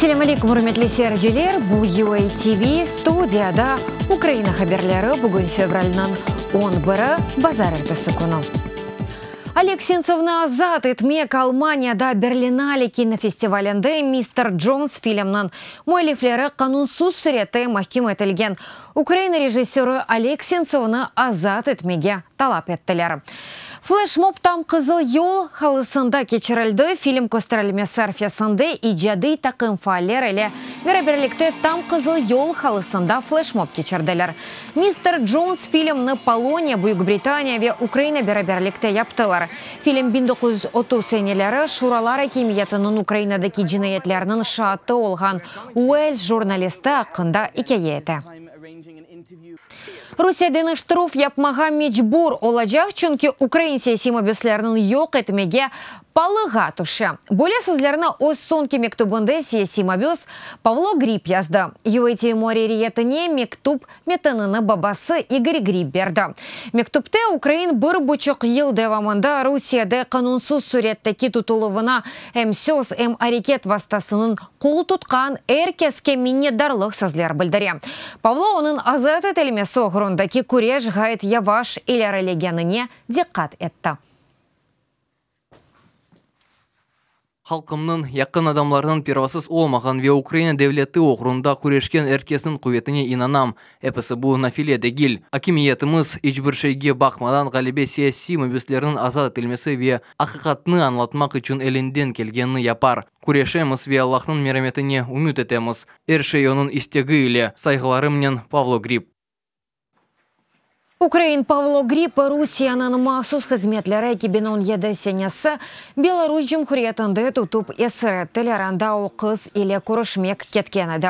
Selâm aleykum, ürmetli seyirciler! Bu UA TV, studiyada Ukraina haberleri, bugün fevralniñ on biri, bazarertesi künü. Oleg Sentsovnı azat etmek Almaniyada Berlinale kinofestivalinde Mister Jones filmniñ müellifleri qanunsız sürette mahküm etilgen ukrain rejissörı Oleg Sentsovnı azat etmege talap ettiler. Fleşmob tam Qızıl yol halısında keçirildi, film kösterilmesi arfesinde icadiy taqım faaller ile beraberlikte tam Qızıl yol halısında fleşmob keçirdiler. Mister Jones filmni Poloniya, Büyük Britaniya ve Ukraina beraberlikte yaptılar. Film 1930 seneleri şuralar akimiyetiniñ Ukrainadaki cinayetleriniñ şaatı olğan Uels jurnalisti aqqında ikâye ete. Rusiye deñiştirüv yapmağa mecbur olacaq, çünki ukrain siyasiy mabüslerniñ yoq etmege palığa tüşe. Böyle sözlerni öz soñki mektübinde siyasiy mabüs Pavlo Grib yazdı. UATV muarririyetine mektüp metinini babası İgor Grib berdi. Mektüpte ukrain bir buçuq yıl devamında Rusiyede qanunsız süretteki tutuluvına em söz, em areket vastasınıñ qol tutqan er keske minnetdarlıq sözler bildire. Pavlo onıñ azat etilmesi oğrundaki küreş ğayet yavaş ilerilegenine diqqat etti. Halqımnıñ, yaqın adamlarnıñ pervasız olmağan ve Ukraina devleti oğrunda küreşken er kesniñ quvetine inanam. Episi bu nafile degil. Akimiyetimiz, iç bir şeyge baqmadan, ğalebe siyasiy mabüslerniñ azat etilmesi ve aqiqatnı añlatmaq içün elinden kelgenini yapar. Küreşemiz ve Allahnıñ merametine ümüt etemiz. Er şey onıñ istegi ile. Sayğılarımnen, Pavlo Grib. Ukrain Pavlo Grib Rusiyeniñ mahsus hızmetleri 2017 senesi Belarus Cumhuriyetinde tutıp esir ettiler, anda o qız ile körüşmek ketken edi.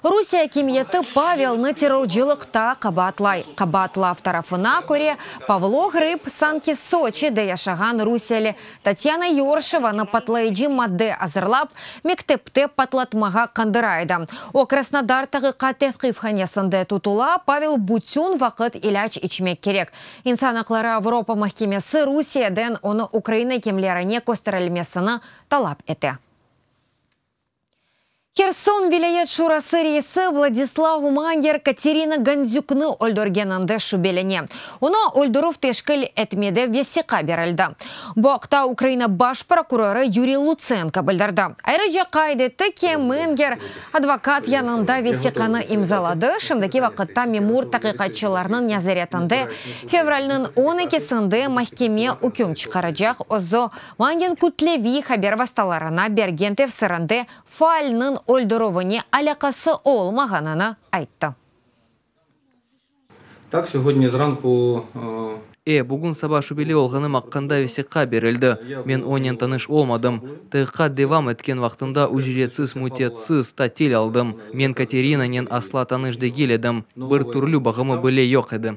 Rusiye akimiyeti Pavelni terrorcılıqta qabaatlay. Qabaatlav tarafına köre, Pavlo Grib sanki Soçide yaşağan rusiyeli Tatyana Yorşevanı patlayıcı madde azırlap, mektepte patlatmağa qandıra edi. O, Krasnodar taqiqat tevqifhanesinde tutula, Pavel bütün vaqıt ilâc içmek kerek. İnsan aqları Avropa mahkemesi Rusiyeden onı Ukraina ekimlerine kösterilmesini talap ete. Herson vilâyet şurası reisi Vladislav Manger Katerina Gandzükni öldürgeninde şübelene. Onı öldürüv teşkil etmede vesiqa berildi. Bu aqta Ukraina baş prokurorı Yuriy Lutsenko bildirdi. Ayrıca qayd etti ki, Menger advokat yanında vesiqanı imzaladı, şimdiki vaqıtta memur taqiqatçılarnıñ nezaretinde fevralniñ on ekisinde mahkeme üküm çıqaracaq, özü Mangin kütleviy haber vastalarına bergen tefsirinde faalniñ öldürüvine alâqası olmağanını ayttı. Tak, sögödni zranku. E, bugün saba şübeli olğanım aqqında vesiqa berildi. Men onen tanış olmadım. Taqiqat devam etken vaqtında ücretsiz müddetsiz tatil aldım. Men Katerinanen asla tanış degil edim, bir türlü bağımı bile yoq edi.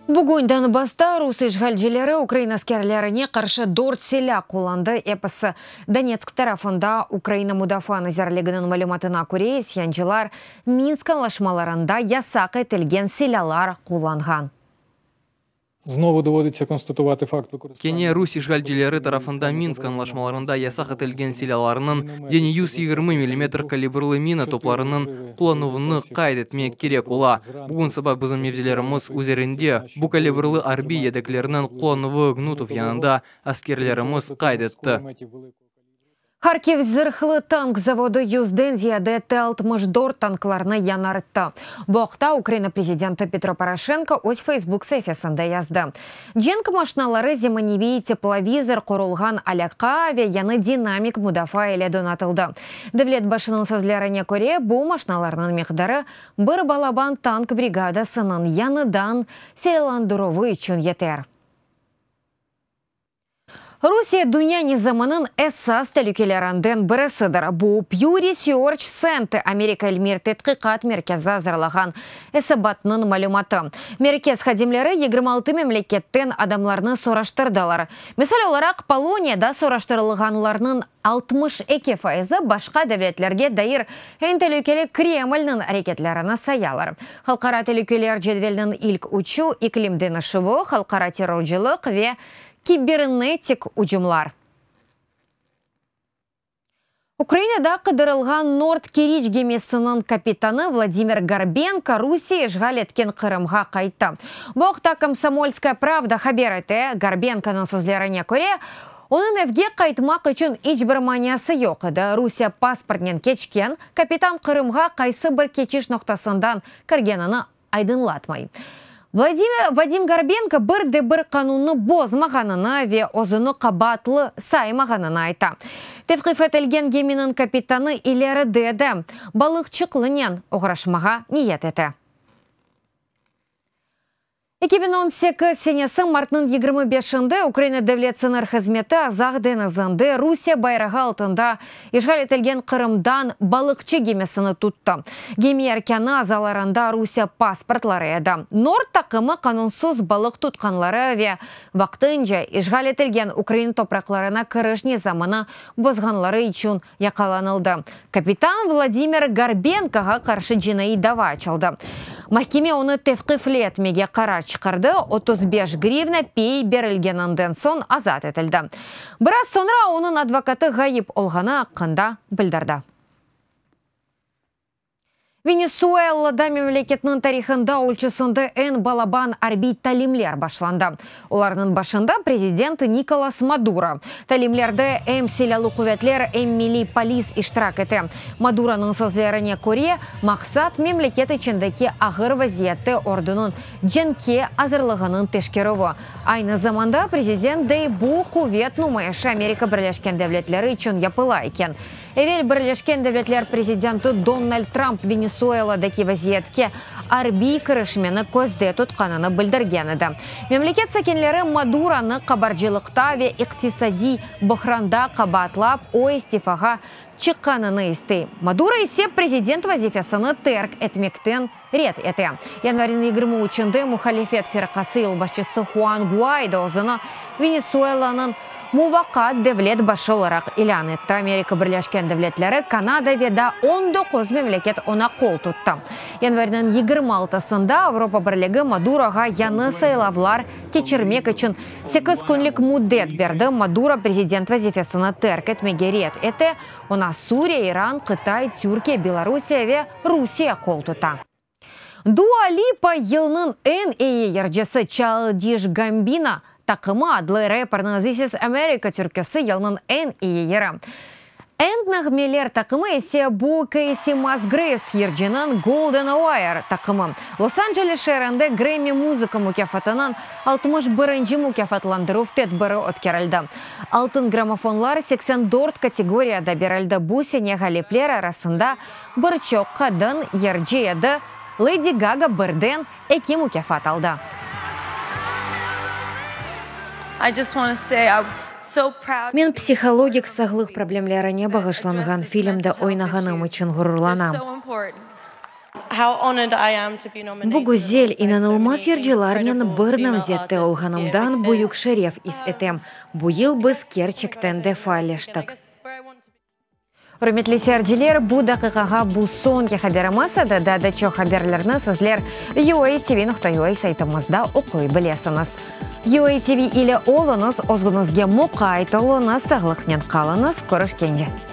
Bugün Donbassta rus işğalcileri ukrain askerlerine qarşı dört silâ qullandı, episi Donetsk tarafında. Ukraina Mudafaa nazirliginiñ malümatına köre, isyancılar Minsk añlaşmalarında yasaq etilgen silâlar qullanğan. Kene rus işğalcileri tarafından Minsk añlaşmalarında yasaq etilgen silâlarnıñ, yani 120 millimetr kalibrlı mina toplarınıñ qullanuvını qayd etmek kerek ola. Bugün saba bizim mevzilerimiz üzerinde bu kalibrlı arbiy yedeklerniñ qullanuvı Gnutov yanında askerlerimiz qayd etti. Harkiv zırhlı tank zavodı yüzden ziyade T-64 tanklarnı yañarttı. Bu aqta Ukraina prezidenti Petro Poroşenko öz Facebook saifesinde yazdı. Cenk maşinaları zemaneviy teplovizor qurulğan alâqa ve yañı dinamik mudafaa ile donatıldı. Devlet başınıñ sözlerine köre, bu maşinalarnıñ miqdarı bir balaban tank brigadasınıñ yañıdan silâlandıruvı içün yeter. Rusiye dünya nizamınıñ esas telükelerinden birisidir. Bu Pew Research Center Amerika ilmiy tedqiqat merkezi azırlağan esabatnıñ malümatı. Merkez hadimleri 26 memleketten adamlarnı soraştırdılar. Misal olaraq, Poloniyada soraştırılğanlarnıñ 62 fayızı başqa devletlerge dair eñ telükeli Kremlniñ areketlerini sayalar. Halqara telükeler cedveliniñ ilk üçü, iklim deñişüvi, halqara terrorcılıq ve. kibernetik ücümlar. Ukrainada qıdırılğan Nord Keriç gemisiniñ kapitanı Vladimir Gorbenko Rusiye işğal etken Qırımğa qayttı. Bu aqta Komsomolskaya pravda haber ete. Gorbenkonıñ sözlerine köre, onıñ evge qaytmaq içün iç bir maniası yoq edi. Rusiye pasportnen keçken kapitan Qırımğa qaysı bir keçiş noqtasından kirgenini aydınlatmay. Vladimir Vadim Gorbenko bir de bir qanunnı bozmağanını ve özüni qabaatlı saymağanını ayta. Tevqif etilgen geminiñ kapitanı ileride de balıqçıqlınen oğraşmağa niyet ete. 2018 senesi martnıñ 25-nde Ukraina Devlet sıñır hızmeti Azaq deñizinde Rusiye bayrağı altında İşğal etilgen Qırımdan balıqçı gemisini tuttı. Gemi erkânı azalarında Rusiye pasportları edi. Nord taqımı qanunsız balıq tutqanları ve vaqtınca işğal etilgen Ukraina topraqlarına kiriş nizamını bozğanları içün yaqalanıldı. Kapitan Vladimir Gorbenkoğa qarşı cinaiy dava açıldı. Mahkeme onı tevqifli etmege qarar çıqardı, 35 grivna pey berilgeninden soñ azat etildi. Biraz soñra onıñ advokatı ğayıp olğanı aqqında bildirdi. Venesuelada memleketniñ tarihında ölçüsinde eñ balaban arbiy talimler başlandı. Olarnıñ başında prezident Nikolas Maduro. Talimlerde em silâlı quvetler, em milliy polis iştirak ete. Maduronıñ sözlerine köre, maqsat, memleket içindeki ağır vaziyette ordunıñ cenkke azırlığınıñ teşkerüvi. Aynı zamanda prezident dey, bu quvet numayışı Amerika Birleşken Devletleri içün yapıla eken. Evel Birleşken Devletler prezidenti Donald Trump Venesueladaki vaziyetke arbiy kirişmeni közde tutqanını bildirgen edi. Memleket sakinleri Maduronı qabarcılıqta ve iqtisadiy buhranda qabaatlap, o istifağa çıqqanını istey. Maduro ise prezident vazifesini terk etmekten red ete. Yanvarniñ 23-nde muhalifet firqası yolbaşçısı Huan Guaydo özüni Venesuelanıñ muvaqqat devlet başı olaraq ilân etti. Amerika Birleşken Devletleri, Kanada ve daa 19 memleket oña qol tuttı. Yanvarniñ 26-sında Avropa Birligi Maduroğa yañı saylavlar keçirmek içün sekiz künlik müddet berdi. Maduro prezident vazifesini terk etmege red ete, Oña Suriye, İran, Qıtay, Türkiye, Belorusiye ve Rusiye qol tuta. Dua Lipa yılnıñ eñ eyi yırcısı, Childish Gambino taqımı adlı reperniñ This is America türküsi yılnıñ eñ eyi yırı. Eñ nağmeler taqımı ise bu Kacey Musgraves yırcınıñ Golden Wire taqımı. Los-Anceles şeerinde Grammy muzıka mukâfatınıñ 61-nci mukâfatlandıruv tedbiri ötkerildi. Altın grammofonlar 84 kategoriyada berildi. Bu sene ğalipler arasında bir çoq qadın yırcı edi, Leydi Gaga birden eki mukâfat aldı. Men psihologik sağlıq problemlerine bağışlanğan filmde oynağanım içün ğururlanam. Bu güzel, inanılmaz yırcılarnen bir namzette olğanımdan büyük şeref is etem. Bu yıl biz kerçekten de faalleştik. Ürmetli seyirciler, bu daqiqağa bu soñki haberimiz edi. Daa da çoq haberlerni sizler UATV.UA saytımızda oquy bilesiñiz. UATV ile oluñız, özüñizge muqayt oluñız, sağlıqnen qalıñız, körüşkence!